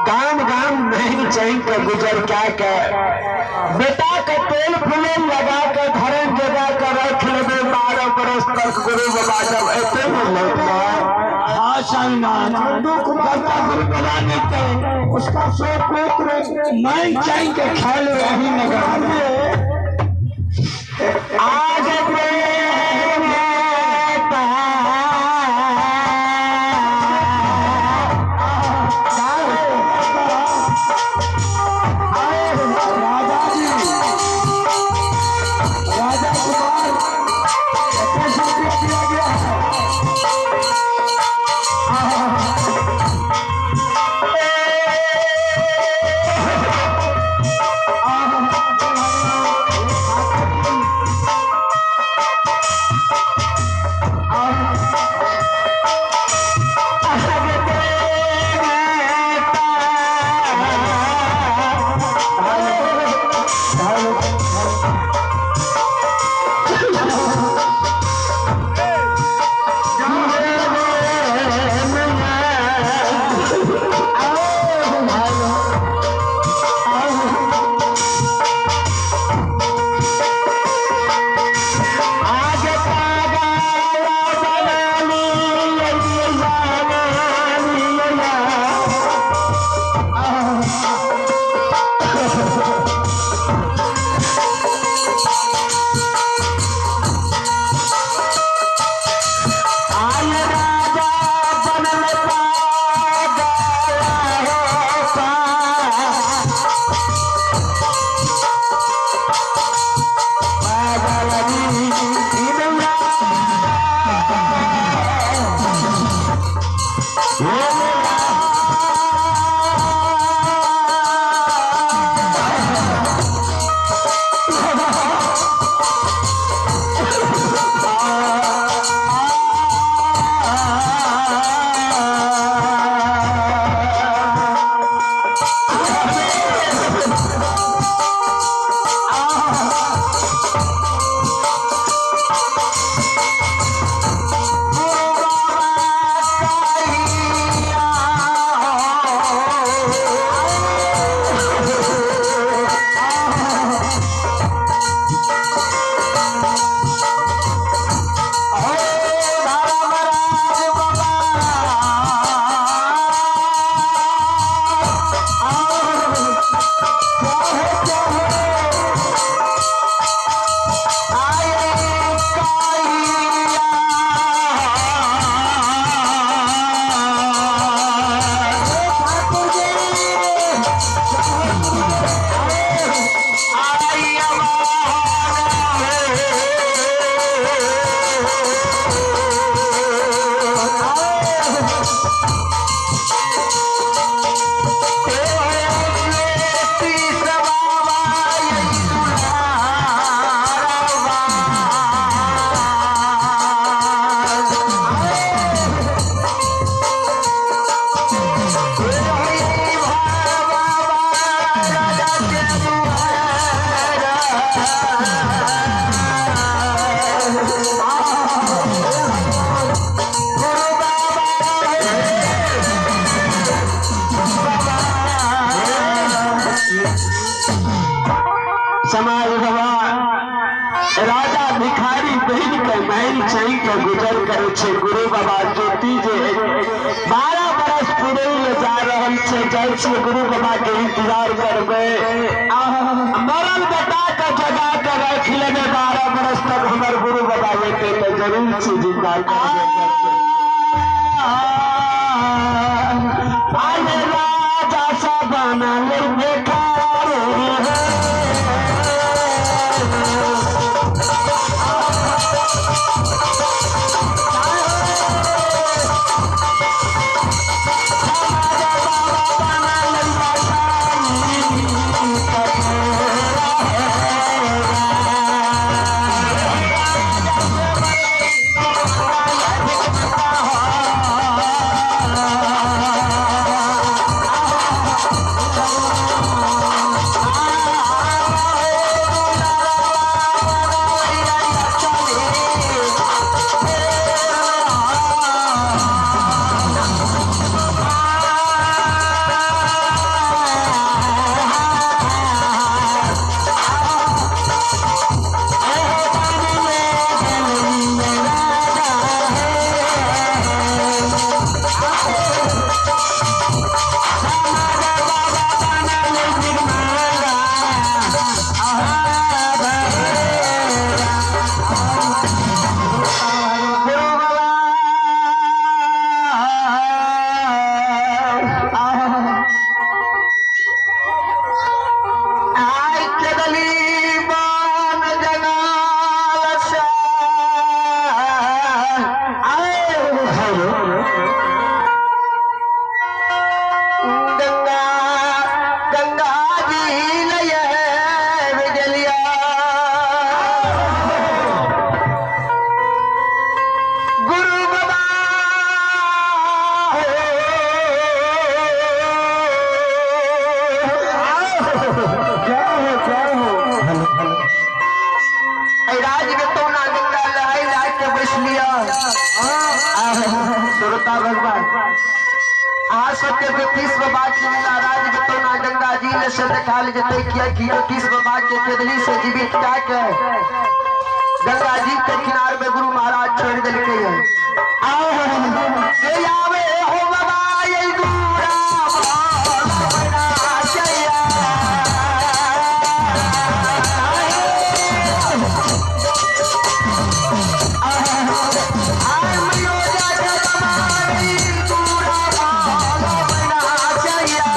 गाम गाम नहीं चैन के गुजर क्या के बेटा के तेल फुलेल लगा के धरम जगा के रख लेबे 12 बरस तक गुरु बाबा जब एते लौटला। हाँ स्वामीनाथ, चंदू कुमार का गुरु बाबा ने तो उसका सो पुत्र मैं चैन के खेल रही नगर में। आज प्रेम राजा जी, राजा कुमार 21 रुपया दिया गया है। समाज बाबा राजा भिखारी बहन के महल चैन के गुजर करे छे। गुरु बाबा ज्योति जे 12 बरस पूरे ले जा रहल छे, जाइ छे गुरु बाबा के इंतजार करबे। मरल बेटा के जगा के रख लेबे 12 बरस तक हमर गुरु बाबा एते त जरूर छे जिंदा करबे। राजा सा बनल भिखारी है। श्रोता भगवान अहाँ सबके ज्योतिष बाबा के लीला राज बतौना गंगा जी ले से देखाल जेतै, कियाकि ज्योतिष बाबा के केदली से जीवित कए के गंगा जी के किनार में गुरु महाराज छोड़ देलकै है। ए आवे हो बाबा ये दूरा बना जया। आय मयो जाके बाबा ये दूरा बना जया।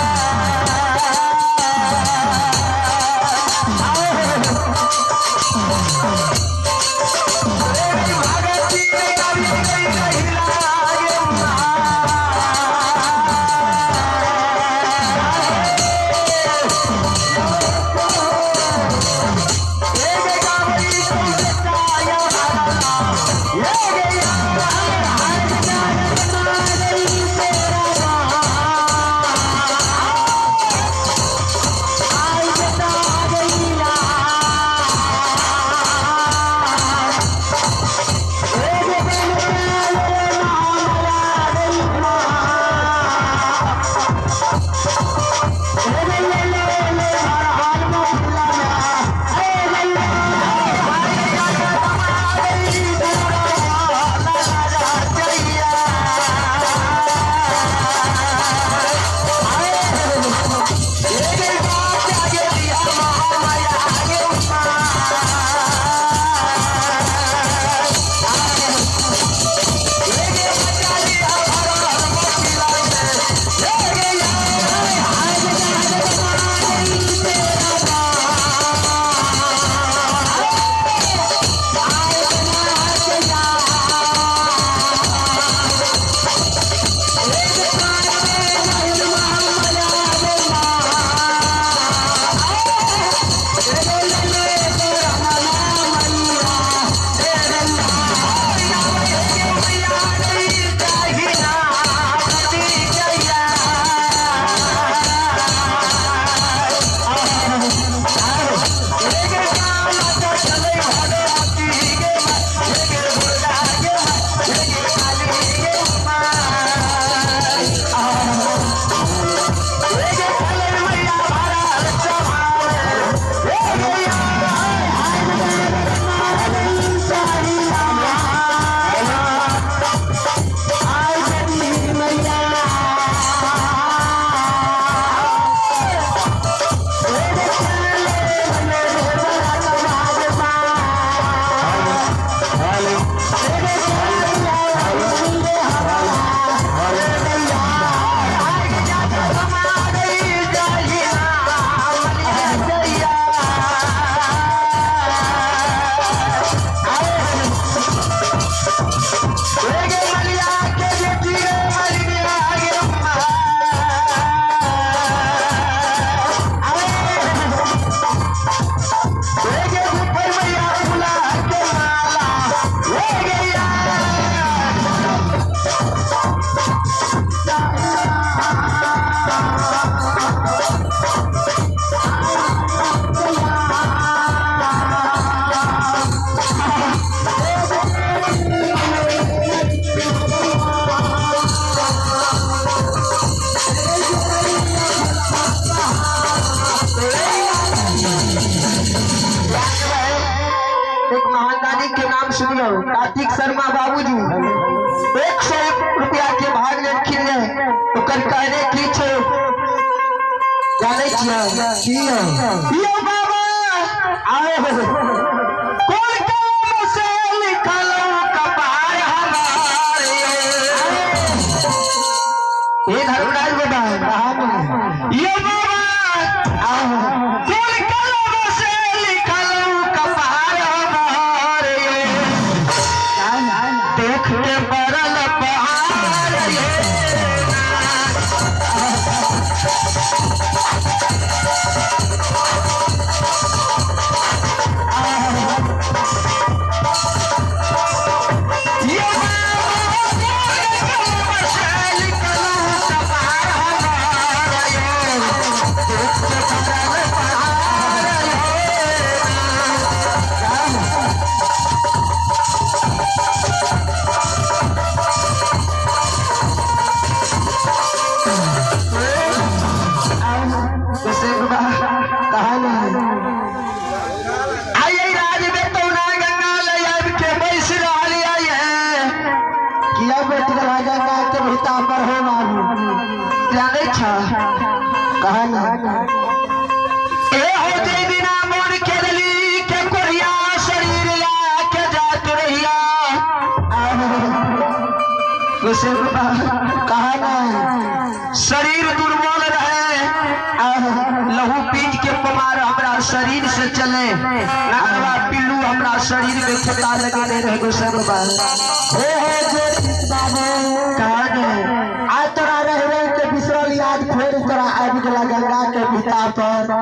भगती कवि कहिला गे एक महानदानी के नाम सुन लो, कार्तिक शर्मा बाबूजी 101 रुपया के भाग लेलखिन रहे। ओकर कहने की छै जानै छियै? यो बाबा आए हो कोन कलम से लिखल कपार हमार ये धर्मराज बाबा यो बाबा कोन कलम से लिखल कपार हमार देख के पड़ल पहाड़ ये। कहा नहीं। आइए राज में तो ना गंगा ले आबि के बैस रहल है। किया बैठ गया गंगा के भीता पर हो बाबू? जानै छ? कहा नहीं। ए हो जे दिना मोर खेलली के कोरिया शरीर ला के जात रहिया। गोसाई बाबा, कहा नहीं। शरीर दुर्बल रहे, लहू पीट के पमार हमरा शरीर से चले, नगरवा पिल्लू हमरा शरीर में खेता लगेने रहे। गोसाई बाबा, हे हे ज्योतिष बाबू, कहा नहीं। आज तोरा रह रह के बिसरल याद फेर तोरा आबि गेला गंगा के भीता पर।